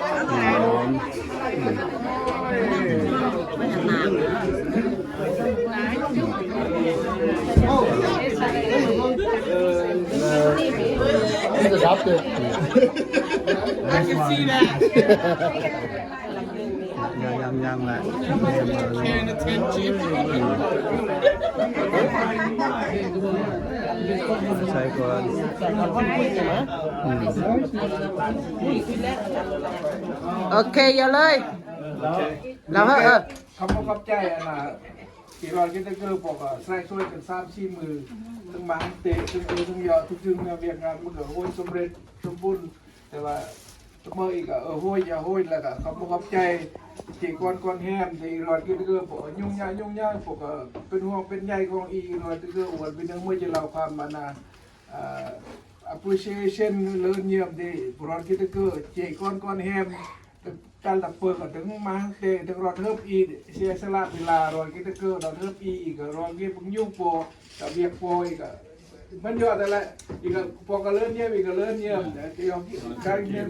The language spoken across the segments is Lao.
ອືມ He's adopted. I can see that. ຍັງ ຍັງ ຍັງລະ Paying attention. ໃສ່ກ່ອນ ອືມ ໂອເຄ ເອົາເລີຍ ລາວ ເອີ ຂອບ ຂອບໃຈ ອັນນ່າ ທີ່ວ່າກິດຕະເກີ ພວກກໍໃຊ້ຊ່ວຍກັນສາມສີ່ມື້ ທັງໝາງເຕະ ທັງເອີ ທັງຢໍ ທຸກສິ່ງແນວວຽກງານ ມັນກໍໂຫຍສຳເລັດສົມບູນ ແຕ່ວ່າ ເມື່ອອີກກໍ ເອີ ໂຫຍ ຢ່າໂຫຍ ແລ້ວກໍຂອບ ຂອບໃຈ ທີ່ກ່ອນ ກ່ອນແຮມ ທີ່ວ່າກິດຕະເກີ ພວກຫຍຸ້ງຍາກ ຫຍຸ້ງຍາກ ພວກກໍເປັນຫ່ວງເປັນໃຍຂອງອີກ ວ່າກິດຕະເກີ ອວນເປັນເລື່ອງເມື່ອຈະເລົ່າຄວາມ ອັນນ່າ ເອີ appreciation ເລີນຢ້ຽມ ທີ່ພວກເຮົາກິດຕະເກີ ເຈກ່ອນ ກ່ອນແຮມ ແຕ່ລະເປີກກໍເຖິງມາເຕະ ເຖິງຮອດເຮີບອີ ເສຍສະຫຼະເວລາ ຮອດກິດຕະເກີ ຮອດເຮີບອີ ກໍຮອດເກັບບັກຫຍຸ້ງພໍ ກໍວຽກພໍອີກ ກໍມັນຍອດນັ້ນແຫຼະ ອີກກໍພໍກໍເລີນຢ້ຽມ ອີກກໍເລີນຢ້ຽມ ແຕ່ກໍການ ເອີ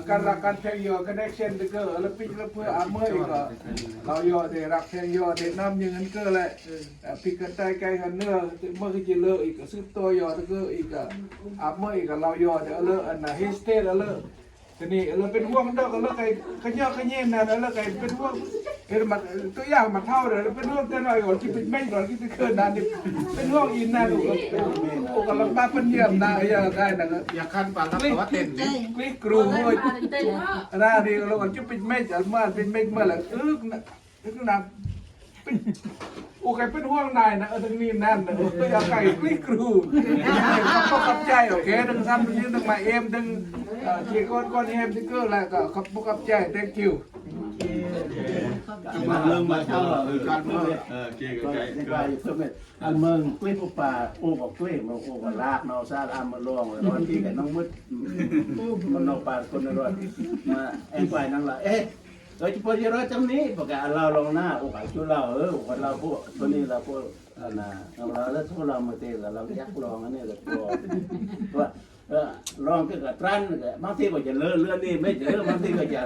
ການລັກການແພງຢໍ connection ຕະເກີ ລະປິດລະເພື່ອອາເມີ ອີກກໍລາວຢໍ ແຕ່ຮັກແພງຢໍ ແຕ່ນຳຍັງເງິນເກີແຫຼະ ເອີ ປິດກັນໃຕ້ໄກກັນເນີ ເມື່ອຄືຈິເລີກ ອີກກໍສືບຕໍ່ຢໍ ຕະເກີ ອີກກໍອາເມີ ອີກກໍລາວຢໍ ແຕ່ເລີກ ອັນນ່າ ເຮສເຕດ ເລີກ ທີນີ້ເລີກເປັນຫ່ວງດອກ ເລີກໄກຂະເຍາະຂະເຍນນັ້ນ ເລີກໄກເປັນຫ່ວງ ເອີ ມາ ຕົວຢ່າງມາເທົ່າເດີ ເປັນຫ່ວງແຕ່ນ້ອຍ ກໍຊິເປັນແມ່ນ ກໍຊິເປັນເຂີນນັ້ນ ເປັນຫ່ວງອີນນັ້ນ ໂອ້ ກໍລຳບາກເພິ່ນຢ້ຽມນາ ຢ່າໄດ້ນະ ຢ່າຄັນປານລັກຕົວເຕັ້ນ ກຣິກກຣູໂອ້ຍ ອັນນັ້ນນີ້ ກໍຊິເປັນແມ່ນ ມາເປັນແມ່ນ ມາລະ ອຶກນະ ອຶກນະ ໂອເຄ ເປັນຫ່ວງນາຍນະ ເອີ ທັງນີ້ນັ້ນນະ ເອີ ຢາກໃຫ້ກຣີດກຣູ ຂອບໃຈ ໂອເຄ ທັງສາມຄົນນີ້ ທັງມາເອມ ທັງ ເອີ ເຈກ່ອນ ກ່ອນແຮມ ທີ່ເກີດແລ້ວກໍຂອບ ຂອບໃຈ thank you ມາເລີ່ມມາເຂົ້າ ເອີ ການເມືອງ ເອີ ເກ ການເມືອງ ອັນເມືອງກຣີດ ອຸປາ ໂອກອອກກຣີດ ເມືອງໂອກອອກລາກເນາະ ສາລາມາລອງ ລອງທີ່ກັນນ້ອງມຶດ ມັນນອກປານຄົນລອດ ມາແອງໄປນັ້ນລະ ເອ ເອີ ຈະເປີດຢູ່ເລີຍຈຳນີ້ ປະກາດລາວລອງໜ້າ ໂອກາດຈຸລາວ ເອີ ໂອກາດລາວພວກ ໂຕນີ້ລາວພວກ ອັນນ່າ ລາວລະໂທລາວມາເຕລາວຢາກລອງອັນນີ້ລະ ເພາະວ່າ ເອີ ລອງຄືກະຕຣັນ ບາງທີກໍຈະເລີເລື່ອນນີ້ ແມ່ນເອີ ບາງທີກໍຈະ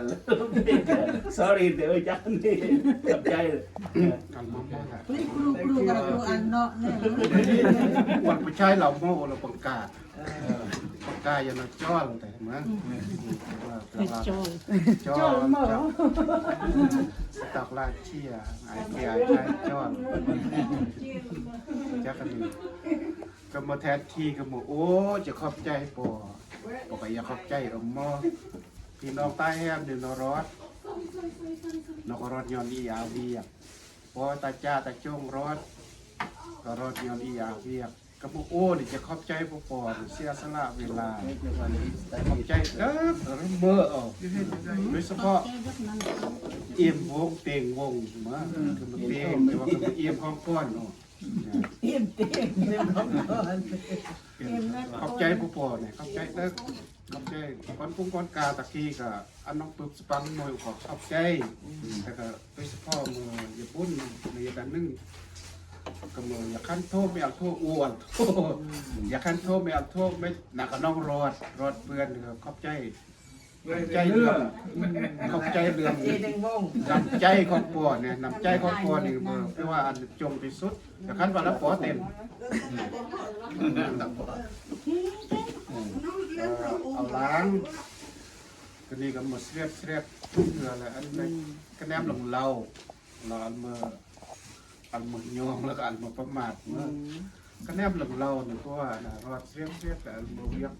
sorry ເດີ ຈັກນີ້ ຂອບໃຈ ກຣີດກຣູ ກຣູ ການເນາະ ອວນຜູ້ຊາຍລາວເມົາລະປະກາດ ປາກກາຢ່ານະຈອນແຕ່ມາ ຈອນ ຈອນ ຕອກລາເຊຍ ອາຍເຄຍ ອາຍໄຄ ຈອນ ຈັກອັນນີ້ ກໍມາແທນທີ່ກໍມາ ໂອ້ ຈະຂອບໃຈພໍ່ ບໍ່ກໍຢາກຂອບໃຈອຳໝໍ ພີ່ນ້ອງຕາແຮມນີ້ນະ ລອດ ນະ ກໍລອດຍ້ອນອີອາວຽກ ພໍ່ຕາຈ້າຕາຈົ່ງ ລອດ ກໍລອດຍ້ອນອີອາວຽກ ກະບໍ່ໂອ້ນີ້ຈະຂອບໃຈພໍ່ປໍເສຍສະຫຼະເວລາ ຂອບໃຈເດີ ເບີອອກ ໂດຍສະເພາະ ເອມວົງ ເຕງວົງ ມາ ເອີ ເຕງ ແຕ່ວ່າກະບໍ່ເອມຂອງກ່ອນເນາະ ເອມເຕງ ເອມຂອງກ່ອນ ຂອບໃຈພໍ່ປໍນີ້ ຂອບໃຈເດີ ຂອບໃຈ ກ່ອນກຸງກ່ອນກາຕະກີ້ກະ ອັນນ້ອງປຶບສະປັງໂມຍ ຂໍຂອບໃຈ ແລ້ວກະໂດຍສະເພາະມື້ຍາບຸນ ມື້ຍາການໜຶ່ງ ກະມື້ຍາຄັນໂທ ແມ່ອາໂທ ອວນໂທ ຍາຄັນໂທ ແມ່ອາໂທ ແມ່ນາກະນ້ອງລອດ ລອດເພື່ອນ ຂອບໃຈ ຂອບໃຈເລື່ອງ ຂອບໃຈເລື່ອງ ນ້ຳໃຈຂອງພໍ່ນີ້ ນ້ຳໃຈຂອງພໍ່ນີ້ ແປວ່າອັນຈົງທີ່ສຸດ ແຕ່ຄັນວ່າລະປໍເຕັມ ເອີ ເອົາຫຼານ ກະນີ້ກະໝົດສຽບສຽບເທື່ອລະ ອັນ ອືມ ກະແນມລົງເລົ່າ ລະອັນມາ ອັນມາຍອງ ລະກະອັນມາປະໝາດ ອືມ ກະແນມລົງເລົ່ານີ້ ເພາະວ່ານະ ຮອດສຽບສຽບ ກະອັນມາວຽກ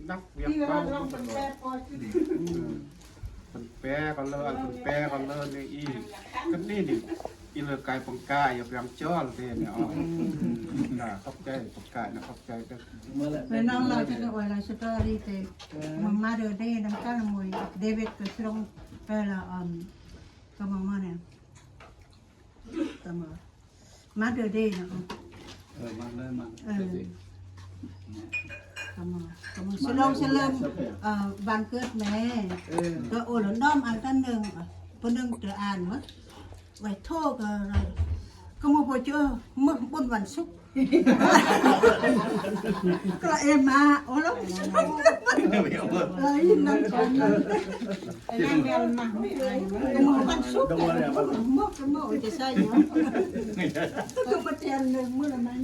ໜັກວຽກເບົາ ອືມ ເພິ່ນແປກໍເລີ ອັນເພິ່ນແປກໍເລີນີ້ອີກ ກະນີ້ນີ້ ເລີກກາຍປັງກາຍ ຢ່າໄປຫຍັງຈອນເດ້ເນາະ. ຂອບໃຈ ປັງກາຍນະ ຂອບໃຈເດີ. ແມ່ນ້ອງລາວຈະໄດ້ອວຍລາວສະຕໍຣີເຕ ມາເດີເດນຳກັນມວຍ ເດວິດກໍຊິລົງໄປລະ ອາ ກໍມາມາແນວ ກໍມາ ມາເດີເດນະ. ເອີ ມາເລີຍ ມາ ເອີ ກໍມາ ກໍມາສະຫຼອງສະເຫຼີມ ເອີ ວັນເກີດແມ່ ເອີ ກໍໂອ້ລະນ້ອມອັນກັນໜຶ່ງ ຜູ້ໜຶ່ງຈະອ່ານໝົດ ໄວ້ໂທກໍ ກໍມາພໍເຈີ ມື້ບຸນວັນສຸກ ກະເອມາ ໂອ້ລະ ເອີ ນຳກັນ ນາງແມ່ນມາ ກໍມາວັນສຸກ ກໍມາ ກໍມາ ໂອ້ຍ ຈະໃສ່ຫຍັງ ກໍມາແທນໜຶ່ງມື້ລະມັນ.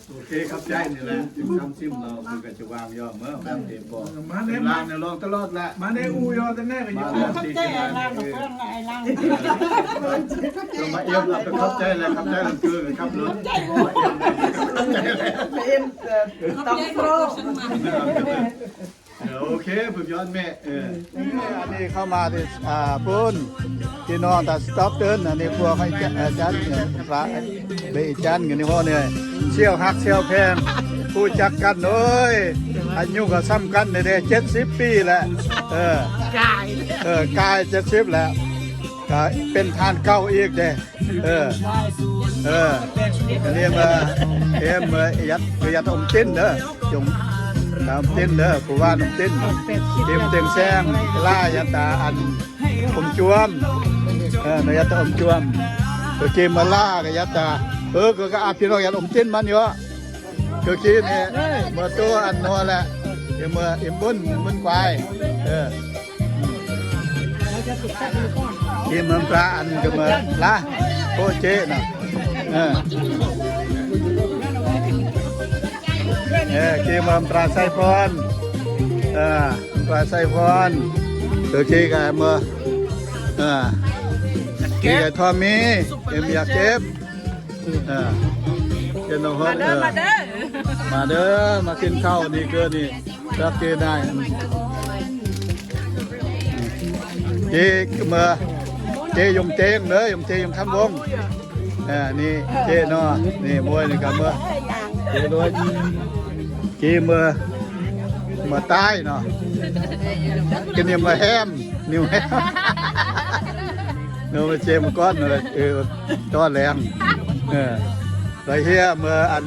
ໂອເຄ ຂອບໃຈນີ້ແຫຼະ ຊິມ ຊິມເນາະ ເພິ່ນກໍຈະວາງຍອດເນາະ ແບບນີ້ບໍ່ ມາແນ່ ເວລານີ້ລອງຕະຫຼອດແຫຼະ ມາແນ່ ອູ່ຢອດແນ່ກໍຢູ່ ຂອບໃຈອ້າຍລາວ ເອີ ຂອບໃຈອ້າຍລາວ ເອີ ມາເອັມລະ ຂອບໃຈແຫຼະ ຂອບໃຈລະ ຄືຂັບລົດ ເອັມ ເອີ ຕ້ອງໂປຣ ເອີ ໂອເຄ ເພິ່ນຍ້ອນແມ່ ເອີ ອັນນີ້ເຂົ້າມາທີ່ ອ່າ ພຸ້ນ ພີ່ນ້ອງຕາສະຕັອບເດີນ ອັນນີ້ພວກໃຫ້ຈະ ອາຈານ ເອີ ພະເບອີຈັນກັນນີ້ ໂຫ ນີ້ສ່ຽວຮັກສ່ຽວແພງ ຮູ້ຈັກກັນ ໂອ້ຍ ອາຍຸກໍສ່ຳກັນແທ້ໆ ເຈັດສິບປີແລ້ວ ເອີ ກາຍ ເອີ ກາຍເຈັດສິບແລ້ວ ກໍເປັນທ່ານເກົ່າອີກເດ້. ເອີ ເອີ ອັນນີ້ມາ ເອັມ ມາ ຍັດ ຍັດອົມຕິນເດີ ຈົງ ນຳຕິນເດີ ຜູ້ວ່ານຳຕິນ ເກມເຕັງແຊງ ລາ ຍັດຕາ ອັນ ອົມຈວມ ເອີ ນາ ຍັດຕາ ອົມຈວມ ເອີ ເກມມາ ລາ ກໍຍັດຕາ ເອີ ກໍ ກໍ ອາ ພີ່ນ້ອງ ຍັດອົມຕິນມັນຢູ່. ຄືກີ້ນີ້ເມື່ອໂຕອັນໂນແຫຼະ ເອີ ເມື່ອອີ່ບຸນ ບຸນຄວາຍ ເອີ ທີ່ເມືອງພຣະອັນກໍເມືອລະໂອເຈນະ ເອີ ເອີ ທີ່ເມືອງພຣະໄຊພອນ ເອີ ພຣະໄຊພອນ ຄືກີ້ກໍເມືອ ເອີ ທີ່ກໍທອມມີ ເອັມຢາເກັບ ເອີ ເປັນນ້ອງຮອດ ມາເດີ ເອີ ມາເດີ ມາເດີ ມາກິນເຂົ້ານີ້ຄືນີ້ ລັກກີນາຍ ເຈເມືອ ເຈຍົງເຕງເດີ ຍົງເຕງ ຍົງຄຳວົງ ເອີ ນີ້ເຈເນາະ ນີ້ມວຍນີ້ກໍເມືອ ເຈໂດຍ ເຈເມືອ ເມືອໃຕ້ເນາະ ກິນນີ້ເມືອແຮມ ນິວແຮມ ເນາະ ເຈມາກ່ອນ ເອີ ຕອນແລງ ເອີ ໄປເຮຍເມືອອັນ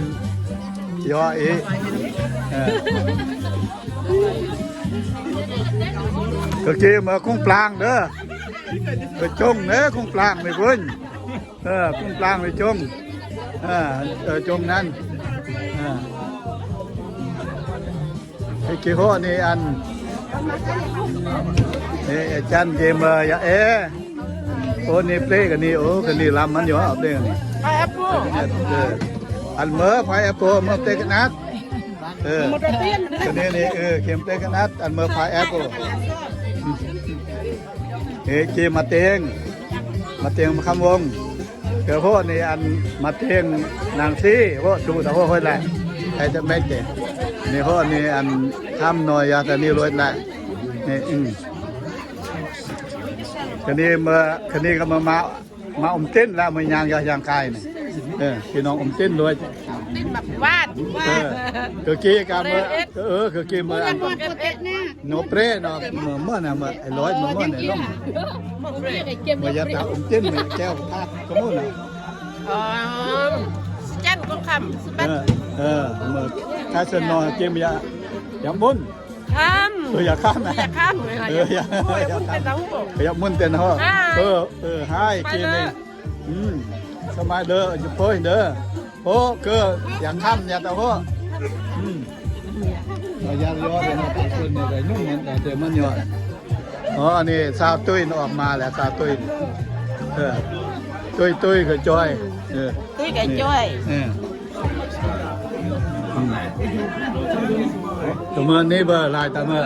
ຍໍອີກ ເອີ ກະກີເມືອກຸງປາງເດີ ໄປຈົງເດີກຸງປາງໄປພຸ້ນ ເອີ ກຸງປາງໄປຈົງ ເອີ ເອີ ຈົງນັ້ນ ເອີ ໄອ້ກີໂຮນີ້ອັນ ນີ້ອາຈານເກມເມີຢາແອ ໂອ້ ນີ້ເປກອັນນີ້ ໂອ້ ຄັນນີ້ລຳມັນຢູ່ເອົາເປກອັນນີ້ ພາຍແອັບໂປ ເອີ ອັນເມີພາຍແອັບໂປ ເມີເຕກະນັດ ເອີ ຄັນນີ້ນີ້ ເອີ ເກມເຕກະນັດ ອັນເມີພາຍແອັບໂປ ເອີ ເກມມາເຕັງ ມາເຕັງຄຳວົງ ເກີໂພດນີ້ອັນມາເຕັງນາງຊີໂພດດູຕາໂພດໂພດແຫຼະ ໃຜຈະແມ່ນເຕັງນີ້ໂພດນີ້ອັນຄຳໜ້ອຍຢາກະນີ້ໂລດແຫຼະນີ້ ອື ຄັນນີ້ມາ ຄັນນີ້ກໍມາ ມາ ມາອົມເຕັ້ນແລ້ວ ມາຍ່າງ ຍ່າງກາຍນີ້ ເອີ ພີ່ນ້ອງອົມເຕັ້ນໂລດ ຕິນບັກຫວານ ເອີ ຄືກີ້ກະມາ ເອີ ຄືກີ້ມາອັນ ໂນເປຣເນາະ ເມື່ອ ເມື່ອນະ ເມື່ອໄອ້ລອຍມາເມື່ອນີ້ເນາະ ມາຢາຕາອົມເຕັ້ນ ແກ້ວພາດກະໝູນະ ອໍ ຊິຈັນກໍຄຳ ເອີ ເອີ ເມື່ອ ຖ້າເຊີນມາເກມຢາ ຢາບຸນ ຄຳ ເອີ ຢາຄຳ ຢາຄຳ ເອີ ຢາ ຢາຄຳ ຢາມຸນເຕັນຫົວ ເອີ ເອີ ຫາຍ ເກມນີ້ ອືມ ສະມາຍເດີ ຢູ່ເພີຍເດີ ໂອ້ ເກີ ຢາຄຳ ຢາຕະໂຫ ອືມ ຢາຢອດເນາະ ຕາງຄົນນີ້ກໍຫຍຸ້ງເນາະ ແຕ່ມັນຍອດ ອໍ ອັນນີ້ສາວຕຸ້ຍອອກມາແລ້ວ ສາວຕຸ້ຍ ເອີ ຕຸ້ຍ ຕຸ້ຍກໍຈ້ອຍ ເອີ ຕຸ້ຍກໍຈ້ອຍ ເອີ ອືມ ຕະເມີນນີ້ເບີຫຼາຍຕະເມີ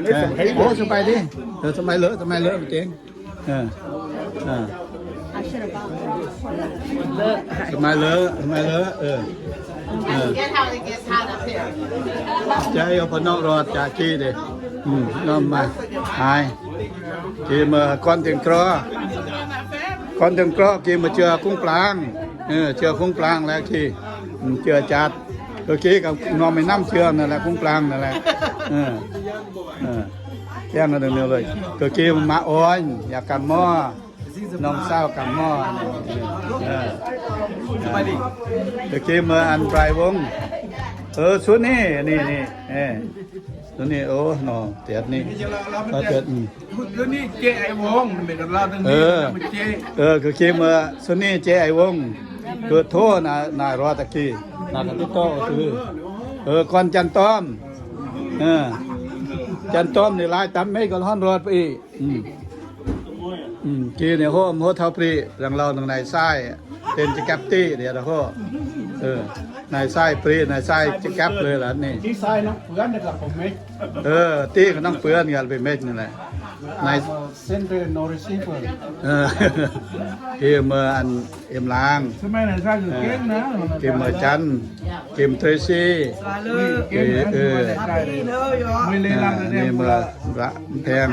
ເອີ ໂອ້ ສະບາຍດີ ເອີ ສະບາຍເລີ ສະບາຍເລີ ເຕັງ ເອີ ເອີ ສະມາຍເລີ ສະມາຍເລີ ເອີ ເອີ ໃຈເອົາພໍ່ນ້ອງລອດຈາກກີ້ເດ້ ອືມ ນ້ອງມາ ຫາຍ ທີ່ເມື່ອກ່ອນເຕັງຕຣໍ ເອີ ກ່ອນເຖິງເກາະກີ້ມາເຈື່ອຄຸງປາງ ເອີ ເຈື່ອຄຸງປາງແລ້ວກີ້ ອືມ ເຈື່ອຈັດ ເອີ ກີ້ກໍນ້ອງແມ່ນ້ຳເຈື່ອນັ້ນແຫຼະ ຄຸງປາງນັ້ນແຫຼະ ເອີ ເອີ ແກ້ງກັນເດີເລີຍ ເອີ ກີ້ມາອ່ອນ ຢາກກັນໝໍ ນ້ອງສາວກັນໝໍ ເອີ ເອີ ເອີ ເອີ ກີ້ເມືອອັນໄບຣວົງ ເອີ ຊຸດນີ້ ນີ້ ນີ້ ເອີ ຊຸດນີ້ ໂອ້ ເນາະ ເຕດນີ້ ເອີ ເຕດ ອືມ ຄືນີ້ເຈ້ໄອວົງ ແມ່ນລາວທັງນີ້ ເອີ ເອີ ຄືກີ້ເມືອຊຸດນີ້ເຈ້ໄອວົງ ເກີດໂທນາ ນາຣອດຕະກີ້ ນາກະຕິໂຕຄື ເອີ ກ່ອນຈັນຕ້ອມ ເອີ ຈັນຕ້ອມນີ້ຫຼາຍຕຳເມກກໍຮ້ອນຮອດໄປອີກ ອືມ ອືມ ກີ້ນີ້ໂຮມໂຮເທົ່າປຣີ ຫຼັງເລົ່າໜຶ່ງນາຍຊາຍ ເປັນຈະແກັບຕີດຽວໂຮ ເອີ ນາຍຊາຍປຣີ ນາຍຊາຍຈະແກັບເລີຍລະນີ້ ທີ່ຊາຍນ້ອງເປືອນນະຄັບ ເອີ ຕີກໍນ້ອງເປືອນກັນໄປເມັດນີ້ແຫຼະ ນາຍ ເຊັນເຕີ ໂນຣີຊີເວີ ເອີ ທີ່ເມືອອັນ ເອັມລາງ ສະໄໝນາຍຊາຍກໍເກັ່ງນະ ເກມເມີຈັນ ເກມເທຣຊີ ເອີ ເອີ ເອີ ເອີ ອັນນີ້ເມືອລະແພງ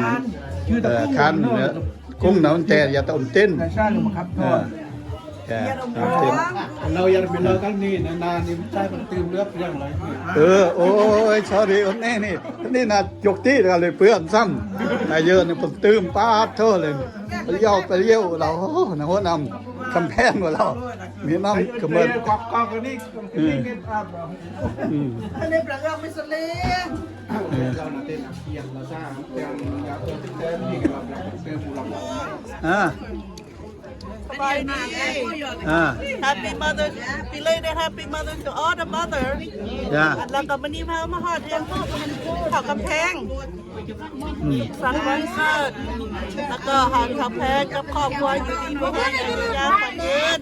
ເອີ ຄັນ ກຸ້ງນະ ແຕ່ຢ່າຕະອົມເຕັ້ນ ເອີ ເອີ ເຕັ້ນ ລາວຢ່າໄປເລີກັນນີ້ນະ ນານີ້ໃຊ້ມັນຕື່ມເລືອດເລື່ອງເລີຍ ເອີ ໂອ້ຍ ຊໍຣີ ອັນນີ້ນີ້ ນີ້ນະ ຍົກຕີກັນເລີຍເປື້ອນຊ້ຳ ອາເຢີນນີ້ເພິ່ນຕື່ມ ປາດໂທ້ເລີຍ ໄປເຍົາ ໄປເຍົາລາວ ໂອ້ ນະຫົວນຳ ກຳແພງວ່າລາວ ມີນ້ຳກະເມີດ ເອີ ອືມ ອ່າ ສະບາຍດີ ອ່າ Happy Mother, belated Happy Mother to all the mother. ຈ້າ ແລ້ວກໍມື້ນີ້ພາມາຮອດເຮືອນເຂົາກຳແພງ ອືມ ສັນວັນເກີດ ແລ້ວກໍໃຫ້ເຂົາກຳແພງກັບຄອບຄົວຢູ່ດີມີແຮງ ອາຍຸຍາວຂວັນຍືນ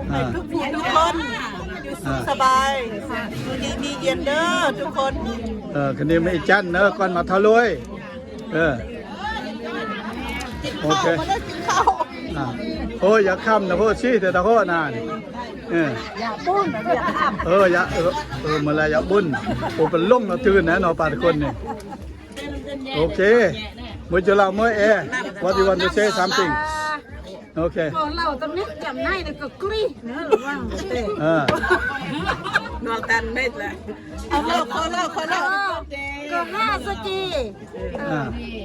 ໃຫ້ທຸກຜູ້ທຸກຄົນຢູ່ສຸກສະບາຍ ຢູ່ດີມີເຢັນເດີທຸກຄົນ ເອີ ຄືນນີ້ມາອີກຈັນເດີ ກ່ອນມາເທົ່າລວຍ ເອີ ໂອເຄ ກິນເຂົ້າ ອ່າ ໂອ້ຍ ຢ່າຄ້ຳນະໂພດຊີ້ ແຕ່ຕະໂພດນານີ້ ເອີ ຢ່າປຸ້ນ ຢ່າຄ້ຳ ເອີ ຢ່າ ເອີ ເອີ ມື້ລະຢ່າບຸ້ນ ໂອ້ ເປັນລົງນະຕື່ນນະເນາະ ປານຄົນນີ້ ໂອເຄ Would you like more air? What do you want to say something? ໂອເຄ ກໍເລົ່າຕຳນິຈຳໄນກໍກຣີນະ ລະວັງເຕ ເອີ ນອນຕັນເມັດລະ ເອົາເລົ່າ ຂໍເລົ່າ ຂໍເລົ່າ ກໍຫ້າສະກີ ເອີ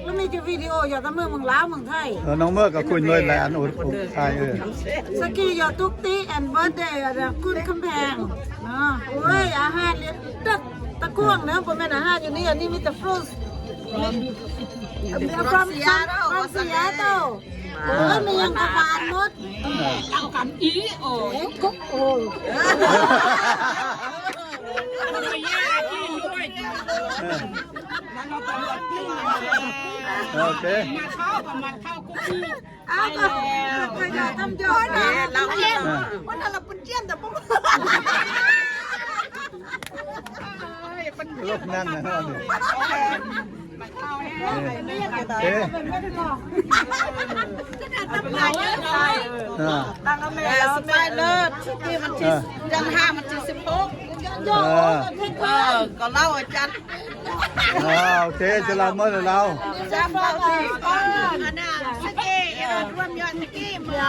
ມັນມີແຕ່ວິດີໂອ ຢ່າແຕ່ເມືອເມືອງລາວ ເມືອງໄທ ເອີ ນ້ອງເມີກໍຄຸຍເມີຫຼາຍອັນ ໂອ ໂອ ໄທ ເອີ ສະກີ ຢໍຕຸກຕິ ແອນເບີດເດ ອັນຄຸນຄຳແພງເນາະ ໂອ້ຍ ອາຫານເລີດ ຕະກວງເນາະ ບໍ່ແມ່ນອາຫານຢູ່ນີ້ ອັນນີ້ມີແຕ່ຟຣຸດ ເປັນຟຣອມຊີແອດເທິລ ຟຣອມຊີແອດເທິລ ໂອ້ຍ ມີຫຍັງກໍຫວານໝົດ ເອົາກັນອີ ໂອ້ຍ ໂອ້ຍ ໂອເຄ ມາເຂົ້າກໍມາເຂົ້າກຸກ ອ້າວ ກໍຂ້ອຍກໍທຳຢອກ ເອີ ເຮົາ ເອີ ມັນລະປະຈຽນແຕ່ບໍ່ ເອີຍ ມັນລົບນັ້ນນະເຮົານີ້ ເອີ ເອີ ຕັ້ງແມ່ ສະບາຍເລີດ ທີ່ມັນ ເອີ ຈັນຫ້າມັນຊິບຫົກ ເອີ ເອີ ກໍເລົ່າອາຈານ ອ່າ ໂອເຄ ຈະລາເມີແລ້ວ ຈຳເອົາທີ່ ອັນນ່າ ສະເກ ເອີ ລວມຍອດສະເກ ເມືອ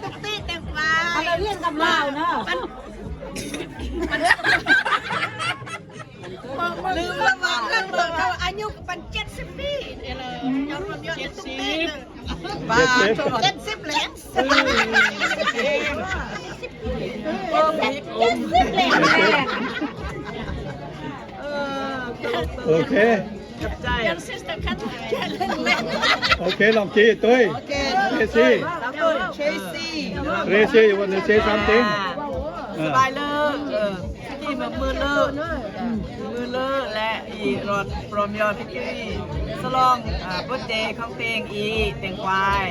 ຕຸກຕິແຕງກວາ ອັນລະຮຽນກັບລາວເນາະ ມັນ ມັນ ລືມລະບອກ ລືມບອກ ອາຍຸປັນເຈັດສິບປີ ເອີ ລະຮວມຍອດສະເກ ບາດ ເຈັດສິບແລ້ວ ໂອເຄ ໂອເຄ ລອງກີ້ ຕຸ້ຍ ເທຣຊີ ເທຣຊີ ເທຣຊີ you want to say something? ສະບາຍເລີ ເອີ ທີ່ມາມື້ເລີ ມື້ເລີ ແລະ ອີກຮອດ ພຣອມຍອດພິທີສະຫຼອງ ອາ ເບີດເດຂອງເຕັງອີກ ເຕັງຄວາຍ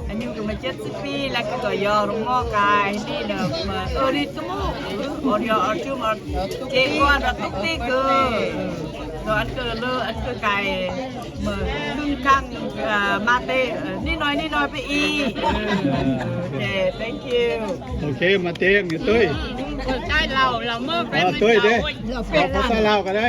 ອາຍຸກໍມາເຈັດສິບປີ ແລະ ກໍຢໍລົງໝໍກາຍນີ້ເດີ ເອີ ນີ້ກະໝູ ອອດຢໍອອດຈຸມອອດເຈກວນອອດຕຸກຕິກ ເອີ ດອນເກີເລີ ອັນເກີໄກ ເມີຄຶ່ງຄັ້ງ ເອີ ມາເຕ ເອີ ນິດໜ້ອຍ ນິດໜ້ອຍໄປອີກ ເອີ ໂອເຄ thank you ໂອເຄ ມາເຕ ຕຸ້ຍ ໃຊ້ເຫຼົ້າ ເຫຼົ້າເມີແຟນ ຕຸ້ຍເດ້ ເອົາພາສາລາວກໍໄດ້.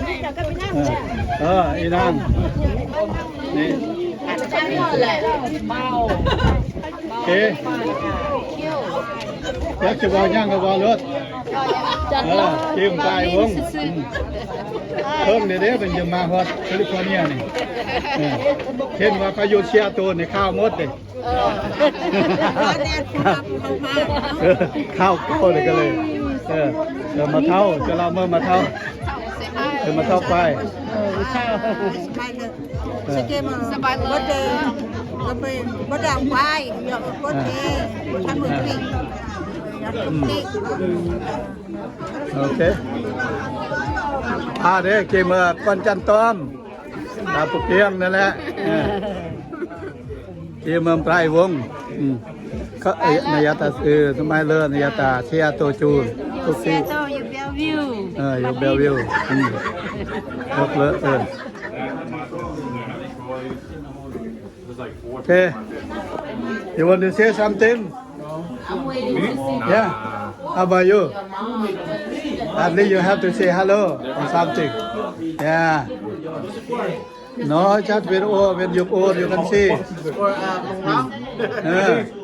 ເອີ ອີນາງ ນີ້ ເອ ຢາກຈະເວົ້າຫຍັງກໍເວົ້າໂລດ. ເອີ ເກມຕາຍວົງ ເອີ ເພິ່ງເດ້ ເພິ່ນຈະມາຮອດແຄລິຟໍເນຍນີ້ ເອີ ເຫັນວ່າເຂົາຢູ່ເຊຍໂຕໃນຂ່າວໝົດເດ້. ເອີ ເອີ ຂ່າວເກົ່າເລີຍກໍເລີຍ ເອີ ເອີ ມາເຖົ້າ ເຈົ້າລາວເມືອມາເຖົ້າ ເອີ ມາເຖົ້າໄປ ເອີ ເຖົ້າ ເອີ ສະບາຍເລີຍ ອືມ ໂອເຄ ອາ ເດ້ ເກມເມີກວນຈັນຕ້ອມ ຕາປູປຽງນັ້ນແຫຼະ ເອີ ທີ່ເມືອງໄພວົງ ອືມ ເຂົາ ເອີ ນາຍາຕາ ເອີ ສະໄມເລີ ນາຍາຕາ ເຊຍໂຕຈູນ ທຸກທີ່ ເຊຍໂຕຢູ່ເບວວິວ ເອີ ຢູ່ເບວວິວ ອືມ ຍົກເລີກ ເອີ ໂອເຄ You want to say something? Yeah. How about you? At least you have to say hello or something. Yeah. No, just when, oh, when you old, you can see. ເອີ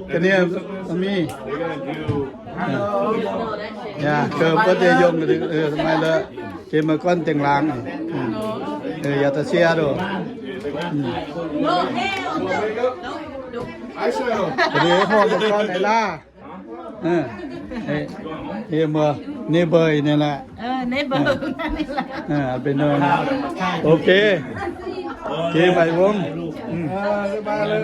ເປັນຫຍັງ ມີ ເອີ ຢ່າ ເກີບບໍ່ໄດ້ຍົງ ເອີ ສະໄມເລີ ເກມເມີກວນເຕັງລາງ ເອີ ຢ່າຕາເຊຍໂດ ອືມ ເອີ ເຮົາບໍ່ກ່ອນໄອ້ລາ ເອີ ເອີ ເອີ ເມືອ ເນເບີນີ້ແຫຼະ ເອີ ເນເບີ ເອີ ນັ້ນນີ້ລະ ເອີ ເປັນ ໂອເຄ ເກມໄພວົງ ອືມ ເອີ ສະບາຍເລີຍ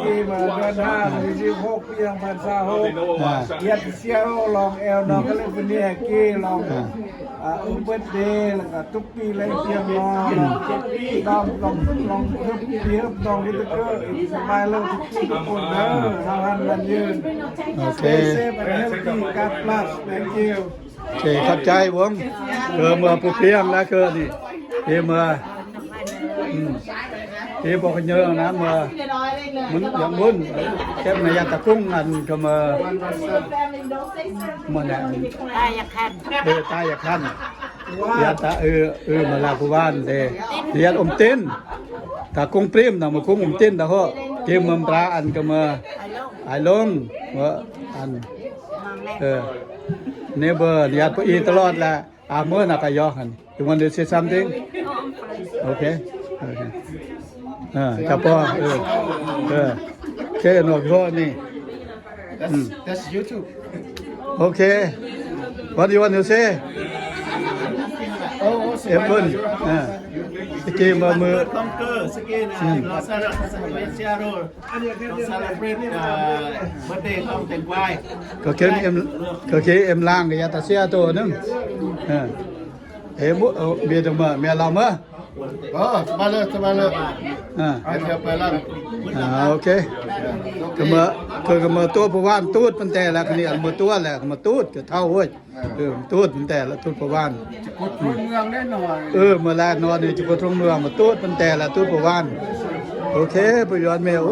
ເກມເດືອນຫ້າ ວັນທີສິບຫົກ ປີສອງພັນຊາວຫົກ ອ່າ ເຮັດ ເຊຍໂຕ ລອງແອວ ນອກ ອືມ ຄາລິຟໍເນຍ ເກລອງ ອ່າ ອາ ເອີ ເບີດເດ ແລ້ວກະທຸກປີເລີຍ ຕຽມມາ ອືມ ລອງ ລອງ ລອງເຮັດ ເຮັດ ລອງເຮັດເກີ ສະບາຍໂລດ ທຸກຄົນເດີ ເຮົາຫັນມັນຍືນ ໂອເຄ Stay safe and healthy. God bless. Thank you. ໂອເຄ ຂອບໃຈວົງ ເກີເມືອຜູ້ພຽງລະເກີນີ້ ເກມເມືອ ອືມ ທີ່ບໍ່ຂະເຍີນະ ເມືອ ມັນຍັງບຸນ ແຄບໃນຍາຕະກຸງ ອັນກະເມີ ມັນແຫຼະ ຕາຍາຄັນ ເອີ ຕາຍາຄັນ ຍາຕະ ເອີ ເອີ ມາລາຜູ້ວານເດ ຍາດອົມຕິນ ຕາກຸງປຣິມນະ ມາກຸງອົມຕິນ ຕາໂຫ ເກມເມືອມຕາ ອັນກະເມີ ອາຍລົງ ເອີ ອັນ ເອີ ເນເບີ ຍາດປະອີຕະຫຼອດແຫຼະ ອາ ເມີນະກະຢອກຫັ້ນ You want to say something? ໂອເຄ ໂອເຄ ເອີ ຈະພໍ ເອີ ເອີ ເຄ ນອກໂທນີ້ That's, that's YouTube. ໂອເຄ What do you want to say? ເອັມເພິ່ນ ເອີ ສະເກມເມືອ ເມືອ Conquer ສະເກນ ອືມ Seattle. Don't celebrate, uh, birthday ຂອງແຕງກວາຍ ກໍເຄີງເອັມ ກໍເຄີງເອັມລ້າງກະຢາຕາເຊຍໂຕໜຶ່ງ ເອີ ເອ ເບດເມີ ແມ່ນລາວເມີ ອໍ ສະບາຍເລີຍ ສະບາຍເລີຍ ອ່າ ໄປທ່ຽວໄປລາວ ອ່າ ໂອເຄ ກະເມີ ກະເມີຕົວປະວານຕູດມັນແຕ່ລະ ຄັນນີ້ອັນເມີຕົວແຫຼະ ກະເມີຕູດ ກະເຖົ້າເວີຍ ເອີ ຕູດແຕ່ລະຕູດປະວານ ຈະກົດຄົນເມືອງແນ່ນອນ ເອີ ເມື່ອແລກນອນນີ້ຈະກົດຄົນເມືອງມາຕູດເປັນແຕ່ລະຕູດປະວານ ໂອເຄ ປະຍອນແມວ